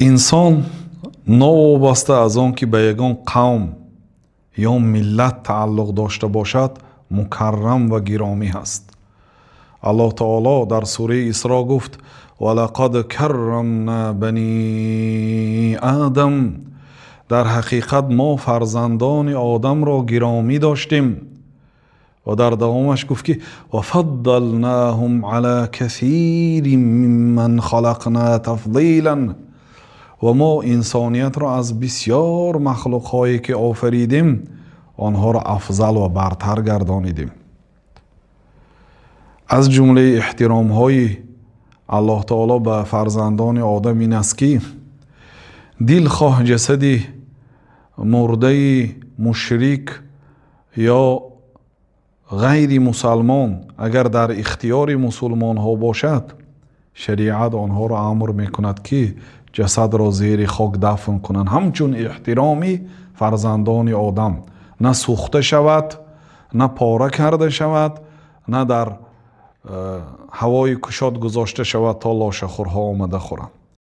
Инсон новобаста аз он ки ба ягон қавм ё миллат тааллуқ дошта бошад, мукаррам ва гиромӣ ҳаст. Аллоҳ таоло дар сураи Исро гуфт: «Валақад каррамна бани Одам». Дар ҳақиқат мо фарзандони Одамро гиромӣ доштем. Ва дар давомаш гуфт, ки «Ва фаддалнаҳум ала касирин мимман халақна тафзилан». Ва мо инсониятро аз бисёр махлуқҳое ки офаридем, онҳоро афзал ва бартар гардонидем. Аз ҷумлаи эҳтиромҳои Аллоҳ таоло ба фарзандони Одам ин аст, ки дилхоҳ ҷасади мурдаи мушрик ё ғайри мусалмон агар дар ихтиёри мусулмонҳо бошад, шариат онҳоро амр мекунад, ки ҷасадро зери хок дафн кунанд, ҳамчун эҳтироми фарзандони Одам. На сӯхта шавад, на пора карда шавад, на дар ҳавои кушод гузошта шавад, то лошахӯрҳо омада хӯранд.